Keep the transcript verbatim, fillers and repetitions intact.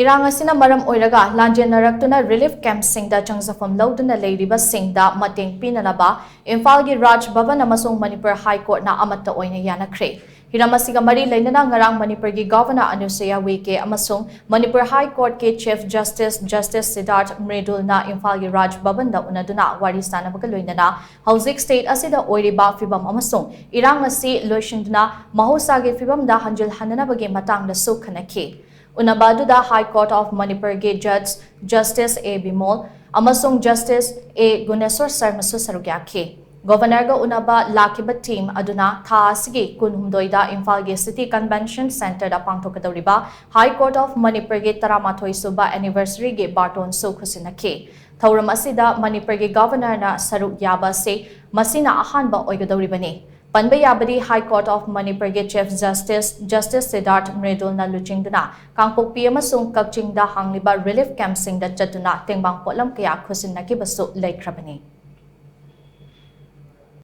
ꯏꯔꯥꯡ ꯑꯁꯤꯅ ꯃꯔꯝ ꯑꯣꯏꯔꯒ ꯂꯥꯟꯖꯦꯟꯅꯔꯛꯇꯨꯅ relief campꯁꯤꯡꯗ ꯆꯪꯖꯐꯝ ꯂꯧꯗꯨꯅ ꯂꯩꯔꯤꯕꯁꯤꯡꯗ ꯃꯇꯦꯡ ꯄꯤꯅꯅꯕ ꯏꯝꯐꯥꯜꯒꯤ ꯔꯥꯖ ꯚꯕꯟ ꯑꯃꯁꯨꯡ ꯃꯅꯤꯄꯨꯔ ꯍꯥꯏ ꯀꯣꯔꯠꯅ ꯑꯃꯠꯇ ꯑꯣꯏꯅ ꯌꯥꯅꯈ꯭ꯔꯦ꯫ ꯍꯤꯔꯝ ꯑꯁꯤꯒ ꯃꯔꯤ ꯂꯩꯅꯅ ꯉꯔꯥꯡ ꯃꯅꯤꯄꯨꯔꯒꯤ ꯒꯚꯔꯅꯔ ꯑꯅꯨꯁꯨꯌꯥ ꯎꯏꯀꯦ ꯑꯃꯁꯨꯡ ꯃꯅꯤꯄꯨꯔ ꯍꯥꯏ ꯀꯣꯔꯠꯀꯤ ꯆꯤꯐ ꯖꯁꯇꯤꯁ ꯖꯁꯇꯤꯁ ꯁꯤꯗꯥꯔꯊ ꯃ꯭ꯔꯤꯗꯨꯜꯅ ꯏꯝꯐꯥꯜꯒꯤ ꯔꯥꯖ ꯚꯕꯟꯗ ꯎꯅꯗꯨꯅ ꯋꯥꯔꯤ ꯁꯥꯅꯕꯒ ꯂꯣꯏꯅꯅ ꯍꯧꯖꯤꯛ ꯁ꯭ꯇꯦꯠ ꯑꯁꯤꯗ ꯑꯣꯏꯔꯤꯕ ꯐꯤꯕꯝ ꯑꯃꯁꯨꯡ ꯏꯔꯥꯡ ꯑꯁꯤ ꯂꯣꯏꯁꯤꯟꯗꯨꯅ ꯃꯍꯧꯁꯥꯒꯤ ꯐꯤꯕꯝꯗ ꯍꯟꯖꯤꯜꯍꯟꯅꯅꯕꯒꯤ ꯃꯇꯥꯡꯗꯁꯨ ꯈꯟꯅꯈꯤ꯫ ꯎꯅꯕ ꯑꯗꯨꯗ High Court of ꯃꯅꯤꯄꯨꯔꯒꯤ ꯖꯁ ꯖꯁꯇꯤꯁ ꯑꯦ ꯕꯤꯃꯣꯜ ꯑꯃꯁꯨꯡ ꯖꯁꯇꯤꯁ ꯑꯦ ꯒꯨꯅꯦꯁꯣꯔ ꯁꯔꯃꯁꯨ ꯁꯔꯨꯛ ꯌꯥꯈꯤ꯫ ꯒꯣꯚꯔꯅꯔꯒ ꯎꯅꯕ ꯂꯥꯛꯈꯤꯕ ꯇꯤꯝ ꯑꯗꯨꯅ ꯊꯥ ꯑꯁꯤꯒꯤ ꯀꯨꯟꯍꯨꯝꯗꯣꯏꯗ ꯏꯝꯐꯥꯜꯒꯤ ꯁꯤꯇꯤ ꯀꯟꯚꯦꯟꯁꯟ ꯁꯦꯟꯇꯔꯗ ꯄꯥꯡꯊꯣꯛꯀꯗꯧꯔꯤꯕ ꯍꯥꯏ ꯀꯣꯔꯠ ꯑꯣꯐ ꯃꯅꯤꯄꯨꯔꯒꯤ ꯇꯔꯥꯃꯥꯊꯣꯏ ꯁꯨꯕ ꯑꯦꯅꯤꯚꯔꯁꯔꯤꯒꯤ ꯕꯥꯔꯇꯣꯟꯁꯨ ꯈꯨꯠꯁꯤꯟꯅꯈꯤ꯫ ꯊꯧꯔꯝ ꯑꯁꯤꯗ ꯃꯅꯤꯄꯨꯔꯒꯤ ꯒꯣꯚꯔꯅꯔꯅ ꯁꯔꯨꯛ ꯌꯥꯕ ꯑꯁꯤ ꯃꯁꯤꯅ ꯑꯍꯥꯟꯕ ꯑꯣꯏꯒꯗꯧꯔꯤꯕꯅꯤ꯫ ꯄꯟꯕ ꯌꯥꯕꯗꯤ High Court of ꯃꯅꯤꯄꯨꯔꯒꯤ ꯆꯤꯐ ꯖꯁꯇꯤꯁ ꯖꯁꯇꯤꯁ ꯁꯤꯗꯥꯔꯊ ꯃ꯭ꯔꯤꯗꯨꯜꯅ ꯂꯨꯆꯤꯡꯗꯨꯅ ꯀꯥꯡꯄꯣꯛꯄꯤ ꯑꯃꯁꯨꯡ ꯀꯛꯆꯤꯡꯗ ꯍꯥꯡꯂꯤꯕ relief campꯁꯤꯡꯗ ꯆꯠꯇꯨꯅ ꯇꯦꯡꯕꯥꯡ ꯄꯣꯠꯂꯝ ꯀꯌꯥ ꯈꯨꯠꯁꯤꯟꯅꯈꯤꯕꯁꯨ ꯂꯩꯈ꯭ꯔꯕꯅꯤ꯫